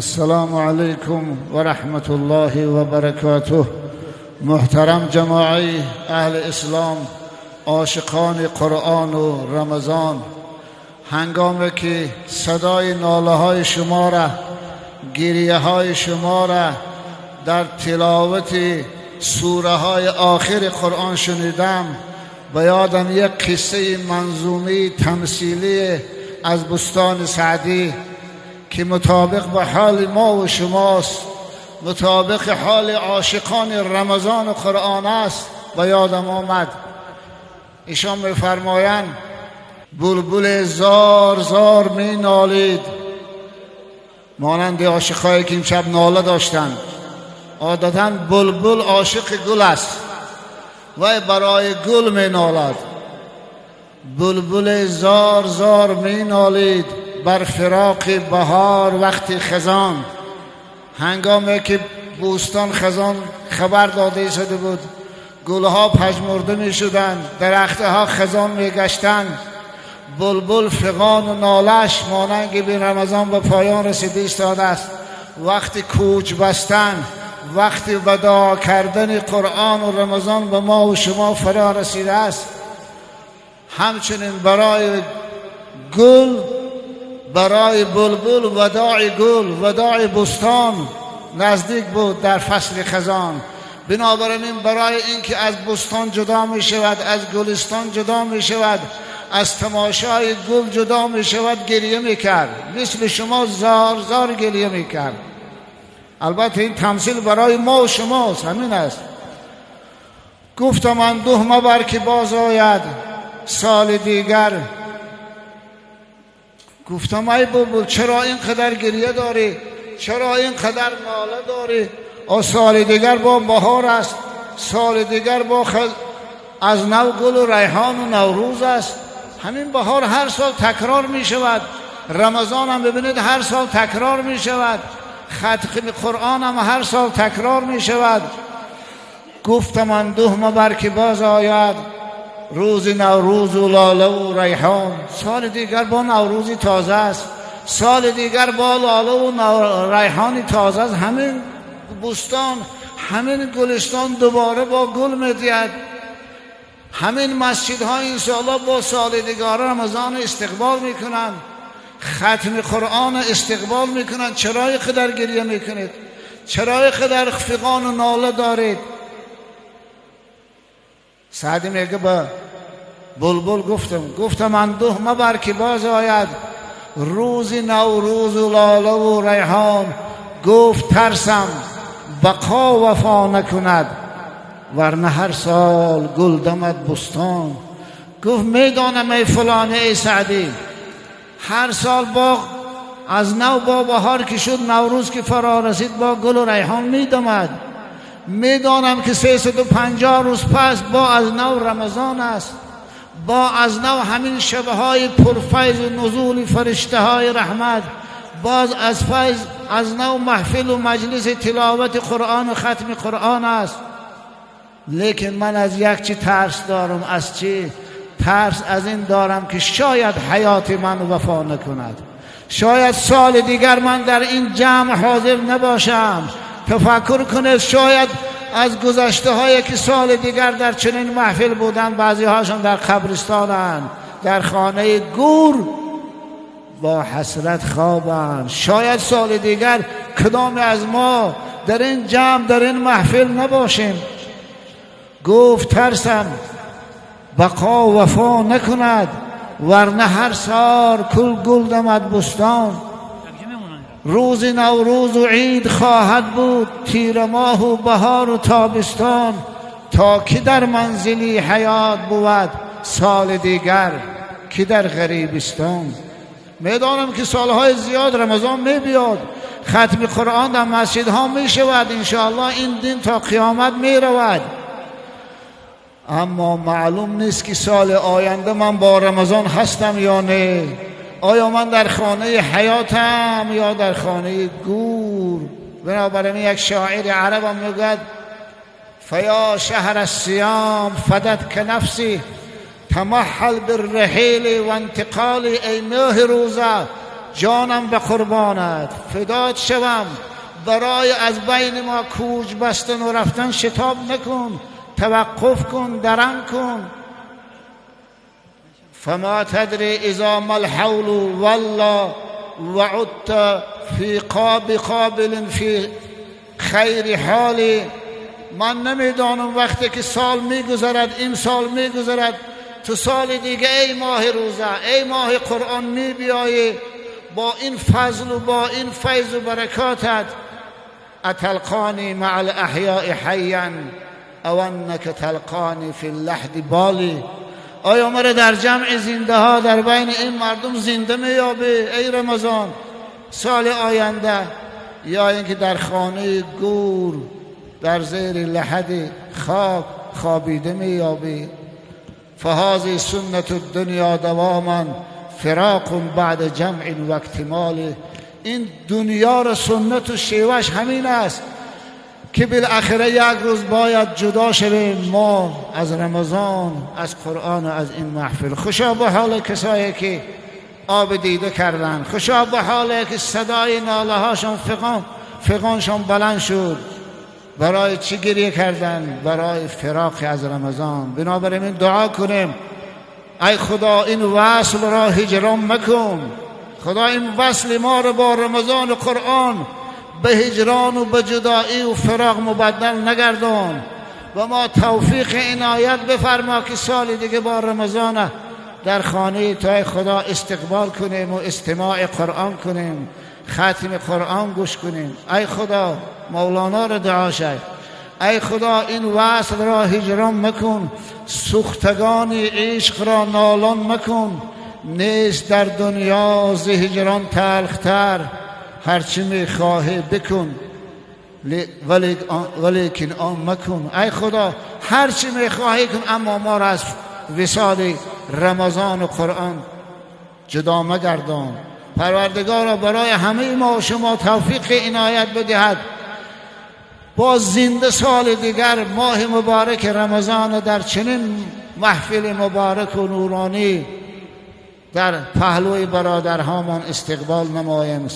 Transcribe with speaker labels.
Speaker 1: Ассалому алайкум ва раҳматуллоҳи ва баракотуҳ. Муҳтарам ҷамоаи аҳли ислом, ошиқони Қуръону Рамазон, ҳангоме ки садои нолаҳои шуморо, гирияҳои шуморо дар тиловати сураҳои охири Қуръон шунидам, ба ёдам як қиссаи манзумаи тамсилӣ аз Бӯстони Саъдӣ, ки мутобиқ ба ҳоли мо ва шумост, мутобиқи ҳоли ошиқони Рамазону Қуръон аст, ба ёдам омад. Эшон мефармоянд: булбул зор зор менолид, монанди ошиқҳое ки имшаб нола доштанд. Одатан булбул ошиқи гул аст, вай барои гул менолад. Булбул зор зор менолид бар фироқи баҳор вақти хазон. Ҳангоме ки бӯстон хазон хабар дода шуда буд, гулҳо пажмурда мешуданд, дарахтҳо хазон мегаштанд, булбул фиғону нолаш монанди би Рамазон ба поён расида истодааст. Вақти кӯч бастан, вақти вадоъ кардани Қуръону Рамазон ба мо ва шумо фаро расидааст. Ҳамчунин барои гул, барои булбул вадои гул, вадои бӯстон наздик буд дар фасли хазон. Бинобар ин барои инки аз бӯстон ҷудо мешавад, аз гулистон ҷудо мешавад, аз тамошои гул ҷудо мешавад, гиря мекард. Мисли шумо зор зор гиря мекард. Албатта ин тамсил барои мо ва шумост, ҳамин аст. Гуфтам андӯҳ мабар ки боз ояд соли дигар. Гуфтам ай булбул, чаро ин қадар гиря дорӣ? Чаро ин қадар нола дорӣ? О, соли дигар бо баҳор аст, соли дигар бо аз нав гулу райҳону Наврӯз аст. Ҳамин баҳор ҳар сол такрор мешавад. Рамазон ҳам бибинед ҳар сол такрор мешавад. Хатми Қуръон ҳам ҳар сол такрор мешавад. Гуфтам андӯҳ мабар ки боз ояд рӯзи Наврӯзу лолаву райҳон. Соли дигар бо Наврӯзи тоза аст, соли дигар бо лолаву райҳони тоза аст. Ҳамин бӯстон, ҳамин гулистон дубора бо гул медиҳад. Ҳамин масҷидҳо иншоаллоҳ бо соли дигар Рамазон истиқбол мекунанд, хатми Қуръон истиқбол мекунанд. Чаро қадар гиря мекунед? Чаро қадар фиғону нола доред? Саъдӣ мегӯ ба булбул гуфтам, гуфтам андӯҳ мабар ки боз ояд рӯзи Наврӯзу лолаву райҳон. Гуфт тарсам бақо вафо накунад, варна ҳар сол гул дамад бӯстон. Гуфт медонам эй фалонӣ, эй Саъдӣ, ҳар сол боғ аз нав бо баҳор ки шуд, Наврӯз ки фаро расид, бо гулу райҳон медамад. Медонам ки 350 рӯз пас бо аз нав Рамазон аст, бо аз нав ҳамин шабҳои пурфайзу нузули фариштаҳои раҳмат, боз аз файз аз нав маҳфилу маҷлиси тиловати Қуръону хатми Қуръон аст. Лекин ман аз як чӣ тарс дорам. Аз чӣ? Тарс аз ин дорам ки шояд ҳаёти ман вафо накунад, шояд соли дигар ман дар ин ҷамъ ҳозир набошам. Тафаккур кунед, шояд аз гузаштаҳое ки соли дигар дар чунин маҳфил буданд, баъзеҳошон дар қабристонанд, дар хонаи гӯр бо ҳасрат хобанд. Шояд соли дигар кадоме аз мо дар ин ҷамъ, дар ин маҳфил набошем. Гуфт тарсам бақо вафо накунад, варна ҳар сол кул гул дамад бӯстон. Рӯзи Наврӯзу ид хоҳад буд, тирамоҳу баҳору тобистон. То ки дар манзили ҳаёт бувад соли дигар, ки дар ғарибистон. Медонам ки солҳои зиёд Рамазон мебиёд, хатми Қуръон дар масҷидҳо мешавад, иншоаллоҳ ин дин то қиёмат меравад. Аммо маълум нест ки соли оянда ман бо Рамазон ҳастам ё не. Оё ман дар хонаи ҳаётам ё дар хонаи гӯр? Бинобар ин як шоири арабам мегӯяд: фаё шаҳра ссиём фадатка нафси тамаҳҳал бирраҳили ва интиқоли. Эй моҳи рӯза, جانم به قربانت، فدات شوم، برای از بین ما کوچ بستن و رفتن شتاب نکن، توقف کن، درنگ کن. فما تدری اذا ما الحول والله وعدت فی قاب قابل فی خیر حالی. من نمیدانم وقتی که سال میگذرد، این سال میگذرد، تو سال دیگه ای ماه روزه، ای ماه قرآن می بیایی با این فضل و با این فیض و برکاتت. اتلقانی مع الاحیاء حیا او انک تلقانی فی اللحد بالی. آیا مرا در جمع زنده ها در بین این مردم زنده میابی ای رمضان سال آینده، یا اینکه در خانه گور در زیر لحد خاک خوابیده میابی؟ فهذه سنت الدنیا دواما فراق بعد جمع و اکتمال. این دنیا را سنت و شیوهش همین است که بالاخره یک روز باید جدا شویم ما از رمضان، از قرآن و از این محفل. خوشا به حال کسایی که آب دیده کردن، خوشا به حال که صدای ناله هاشون فغانشون بلند شد. برای چی گریه کردن؟ برای فراق از رمضان. بنابراین دعا کنیم ای خدا این وصل را هجران مکن، خدا این وصل ما را با رمضان و قرآن به هجران و به جدایی و فراق مبدل نگردان و ما توفیق عنایت بفرما که سال دیگه با رمضان در خانه تو ای خدا استقبال کنیم و استماع قرآن کنیم، ختم قرآن گوش کنیم. ای خدا مولانا را دعا شد، ای خدا این وصل را هجران مکن، سوختگان عشق را نالان مکن. نیست در دنیا ز هجران تلختر، هرچی میخواهی بکن ولیکن آن مکن. ای خدا هرچی میخواهی کن، اما ما را از وصال رمضان و قرآن جدا مگردان. پروردگارا برای همه ما و شما توفیق عنایت بدهد باز زنده سال دیگر ماه مبارک رمضان در چنین محفل مبارک و نورانی در پهلوی برادرهامان استقبال نماییم.